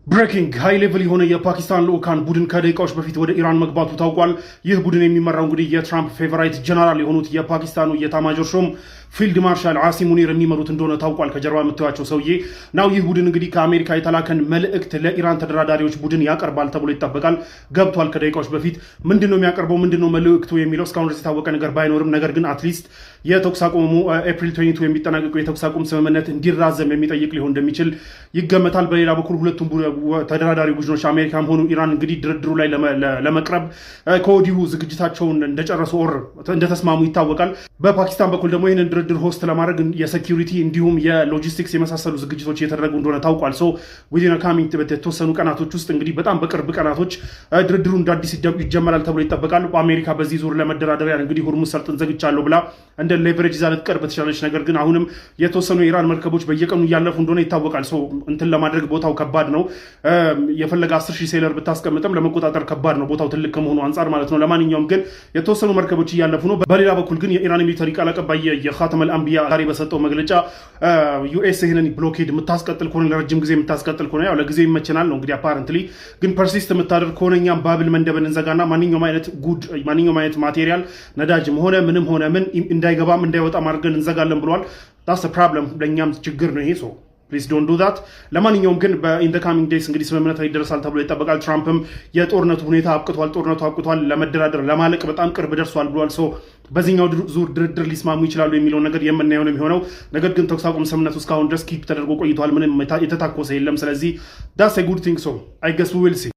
Breaking: high level የሆነ የፓኪስታን ልዑካን ቡድን ከደቂቃዎች በፊት ወደ ኢራን መግባቱ ታውቋል። ይህ ቡድን የሚመራው እንግዲህ የትራምፕ favorite ጀነራል የሆኑት የፓኪስታኑ የኤታማዦር ሹም ፊልድ ማርሻል ዓሲም ሙኒር የሚመሩት እንደሆነ ታውቋል። ከጀርባ የምታዩቸው ሰውዬ now። ይህ ቡድን እንግዲህ ከአሜሪካ የተላከን መልእክት ለኢራን ተደራዳሪዎች ቡድን ያቀርባል ተብሎ ይጠበቃል። ገብቷል ከደቂቃዎች በፊት። ምንድን ነው የሚያቀርበው፣ ምንድን ነው መልእክቱ የሚለው እስካሁን ድረስ የታወቀ ነገር ባይኖርም፣ ነገር ግን at least የተኩስ አቁሙ ኤፕሪል 22 የሚጠናቀቀው የተኩስ አቁም ስምምነት እንዲራዘም የሚጠይቅ ሊሆን እንደሚችል ይገመታል። በሌላ በኩል ሁለቱም ተደራዳሪ ቡድኖች አሜሪካም ሆኑ ኢራን እንግዲህ ድርድሩ ላይ ለመቅረብ ከወዲሁ ዝግጅታቸውን እንደጨረሱ or እንደተስማሙ ይታወቃል። በፓኪስታን በኩል ደግሞ ይህንን ድርድር host ለማድረግ የ security እንዲሁም የሎጂስቲክስ የመሳሰሉ ዝግጅቶች እየተደረጉ እንደሆነ ታውቋል። So within coming የተወሰኑ ቀናቶች ውስጥ፣ እንግዲህ በጣም በቅርብ ቀናቶች ድርድሩ እንደ አዲስ ይጀመራል ተብሎ ይጠበቃል። በአሜሪካ በዚህ ዙር ለመደራደሪያ እንግዲህ ሆርሙዝ ሰርጥን ዘግቻለሁ ብላ እንደ leverage ይዛ ልትቀርብ ትችላለች። ነገር ግን አሁንም የተወሰኑ የኢራን መርከቦች በየቀኑ እያለፉ እንደሆነ ይታወቃል። So እንትን ለማድረግ ቦታው ከባድ ነው። የፈለገ 10,000 sailor ብታስቀምጥም ለመቆጣጠር ከባድ ነው፣ ቦታው ትልቅ ከመሆኑ አንጻር ማለት ነው። ለማንኛውም ግን የተወሰኑ መርከቦች እያለፉ ነው። በሌላ በኩል ግን የኢራን military ቃል አቀባይ የኻተመል አንቢያ ዛሬ በሰጠው መግለጫ US ይህንን blockade የምታስቀጥል ከሆነ፣ ለረጅም ጊዜ የምታስቀጥል ከሆነ፣ ያው ለጊዜው ይመቸናል ነው እንግዲህ apparently፣ ግን persist የምታደርግ ከሆነ እኛም ባብል መንደብን እንዘጋና ማንኛውም አይነት good፣ ማንኛውም አይነት material፣ ነዳጅም ሆነ ምንም ሆነ ምን እንዳይገባም እንዳይወጣም አድርገን እንዘጋለን ብለዋል። That's problem፣ ለእኛም ችግር ነው ይሄ፣ so please don't do that። ለማንኛውም ግን በ in the coming days እንግዲህ ስምምነት ላይ ይደረሳል ተብሎ ይጠበቃል። ትራምፕም የጦርነቱ ሁኔታ አብቅቷል፣ ጦርነቱ አብቅቷል፣ ለመደራደር ለማለቅ በጣም ቅርብ ደርሷል ብሏል። So በዚህኛው ዙር ድርድር ሊስማሙ ይችላሉ የሚለውን ነገር የምናየው ነው የሚሆነው። ነገር ግን ተኩስ አቁም ስምምነቱ እስካሁን ድረስ keep ተደርጎ ቆይቷል። ምንም የተታኮሰ የለም። ስለዚህ that's good thing, so I guess we will see.